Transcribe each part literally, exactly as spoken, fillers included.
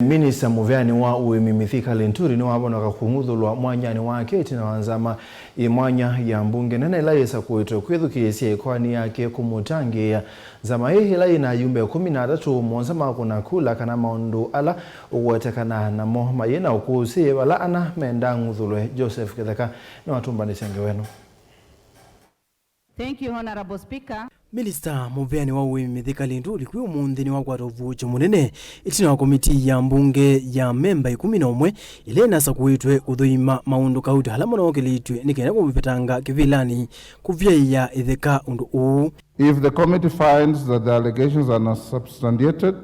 Minista mũveani wa ũĩmi Mithika Linturi nĩwavonoka kũng'uthũlwa mwanyanĩ wake ĩtina wa nzama ĩ mwanya ya mbunge nene ĩla yĩsakũĩtwe kwĩthukĩĩsya ĩkoani yake kũmũtangĩĩa. Nzama ĩĩ ĩla yĩna ayumbe ĩkũmi na atatũ, mũonza makũna kula kana maũndũ ala ũkũetekana namo mayĩ na ũkũsĩ vala ana menda ng'uthũlwe. Joseph Kĩtheka nĩwatũmbanĩsya ngewa ĩno. Thank you, Honorable Speaker. Minista mũveani wa ũĩmi Mithika Linturi kwĩ ũmũnthĩ nĩwakwata ũvuũkyo mũnene ĩtina wa komitii ya mbunge ya memba ĩkũmi na ũmwe ĩla ĩnasakũĩtwe kũthũima maũndũ kauta ala manokelĩtw'e nĩ kenda kũmũvetanga kĩvĩlanĩ kũvyaĩa ĩtheka ũndũ ũũ. If the committee finds that the allegations are not substantiated,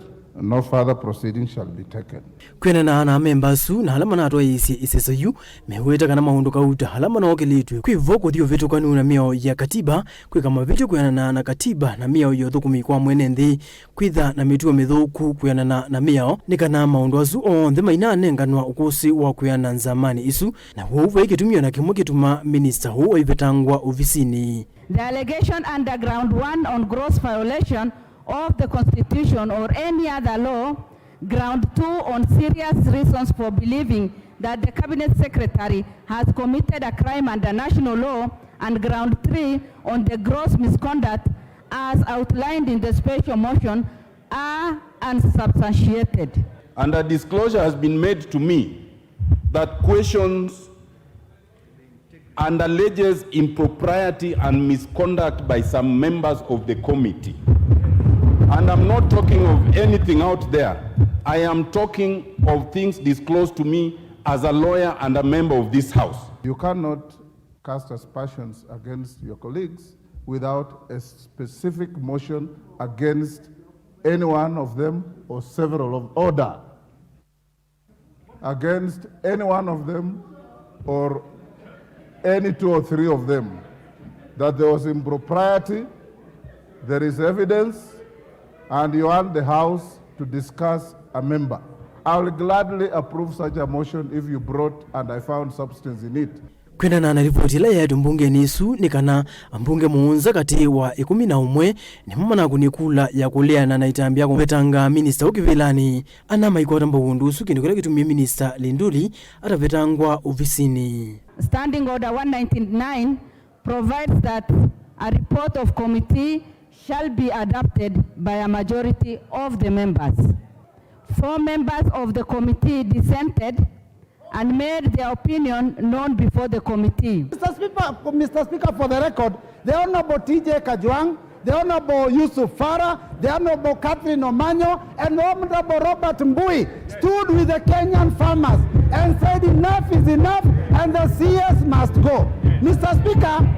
no further proceedings shall be taken. Kwĩanana na amemba asu na ala manatwaĩĩsye ĩseso yu, meweta kana maũndũ kauta ala manokelĩtw'e kwĩ vo kũthi ũvĩtũkanu na mĩao ya katiba, kwĩka mavĩtyo kwĩanana na katiba na mĩao ya ũthũkũmi kwa mwene nthĩ, kwĩtha na mĩtuo mĩthũku kwĩanana na mĩao, nĩ kana maũndũ asu onthe mainanenganwa ũkũsĩ wa kwĩana nzamanĩ isu, na w'o vai kĩtumi o na kĩmwe kĩtuma minista ũũ aivetangwa ovisinĩ. The allegation under ground one on gross violation of the Constitution or any other law, ground two on serious reasons for believing that the Cabinet Secretary has committed a crime under national law, and ground three on the gross misconduct as outlined in the special motion are unsubstantiated. And a disclosure has been made to me that questions and alleges impropriety and misconduct by some members of the committee. And I'm not talking of anything out there. I am talking of things disclosed to me as a lawyer and a member of this House. You cannot cast aspersions against your colleagues without a specific motion against any one of them or several of order. Against any one of them or any two or three of them, that there was impropriety, there is evidence, and you want the House to discuss a member. I will gladly approve such a motion if you brought and I found substance in it. Kwendana na ripoti ĩla yaetwe mbungenĩ ĩsu, nĩ kana ambunge mũonza katĩ wa ĩkũmi na ũmwe nĩmo manakũnie kula ya kũleana na ĩtambya ya kũvetanga minista ũkĩvĩlanĩ. Ana maikwata mbau ũndũ ũsu, kĩndũ kĩla kĩtumie minista Linturi atavetangwa ovisinĩ. Standing Order one ninety-nine provides that a report of committee shall be adopted by a majority of the members. Four members of the committee dissented and made their opinion known before the committee. Mister Speaker, Mister Speaker, for the record, the Honorable T J Kajwang', the Honorable Yusuf Farah, the Honorable Catherine Omanyo, and the Honorable Robert Mbui stood with the Kenyan farmers and said, "Enough is enough, and the C S must go." Mister Speaker,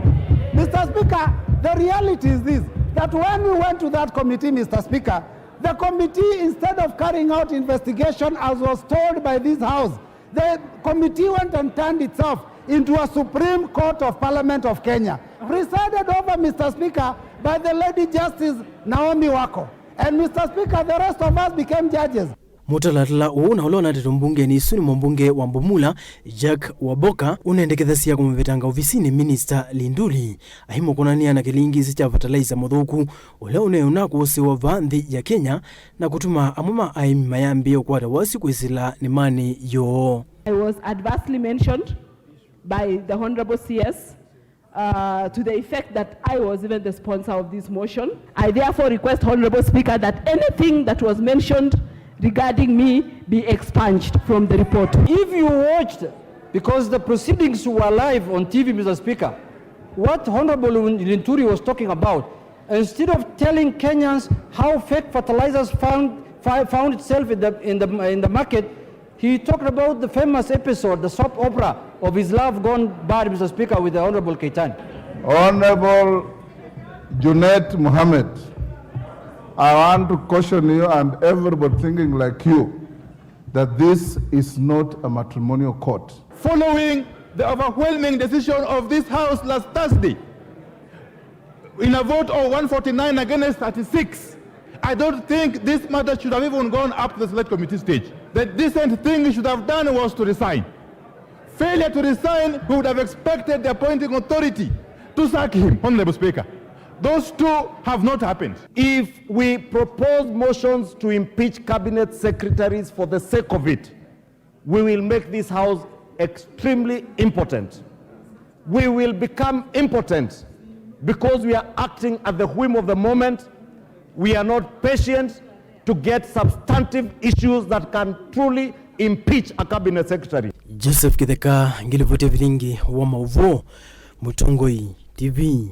Mister Speaker, the reality is this, that when we went to that committee, Mister Speaker, the committee, instead of carrying out investigation as was told by this House, the committee went and turned itself into a Supreme Court of Parliament of Kenya, presided over, Mister Speaker, by the Lady Justice Naomi Wako. And, Mister Speaker, the rest of us became judges. Mũtalatala ũũ na ũla ũnatetwe mbungenĩ ĩsu nĩ mũmbunge wa Bumula, Jack Waboka, ũnendekethasya kũmũvetanga ovisinĩ Minista Linturi, aimũkonanĩa na kĩlingisi kya fertilizer mũthũku ũla ũneũna kũsĩwa vaa nthĩ ya Kenya, na kũtuma amwe ma aĩmi mayambĩĩa ũkwata wasyo kwĩsĩla nĩmanĩ yoo. I was adversely mentioned by the Honorable C S, uh, to the effect that I was even the sponsor of this motion. I therefore request, Honorable Speaker, that anything that was mentioned regarding me be expunged from the report. If you watched, because the proceedings were live on T V, Mister Speaker, what Honorable Linturi was talking about, instead of telling Kenyans how fake fertilizers found, fi-, found itself in the, in the, in the market, he talked about the famous episode, the soap opera of his love gone bad, Mister Speaker, with the Honorable Keitany. Honorable Junet Mohammed, I want to caution you and everybody thinking like you that this is not a matrimonial court. Following the overwhelming decision of this House last Thursday, in a vote of one forty-nine against thirty-six, I don't think this matter should have even gone up to the select committee stage. The decent thing he should have done was to resign. Failure to resign, we would have expected the appointing authority to sack him, Honorable Speaker. Those two have not happened. If we propose motions to impeach cabinet secretaries for the sake of it, we will make this house extremely impotent. We will become impotent because we are acting at the whim of the moment. We are not patient to get substantive issues that can truly impeach a cabinet secretary. Joseph Kitheka, ngilipoti ya vilingi wa mauvoo, Mũtongoi T V.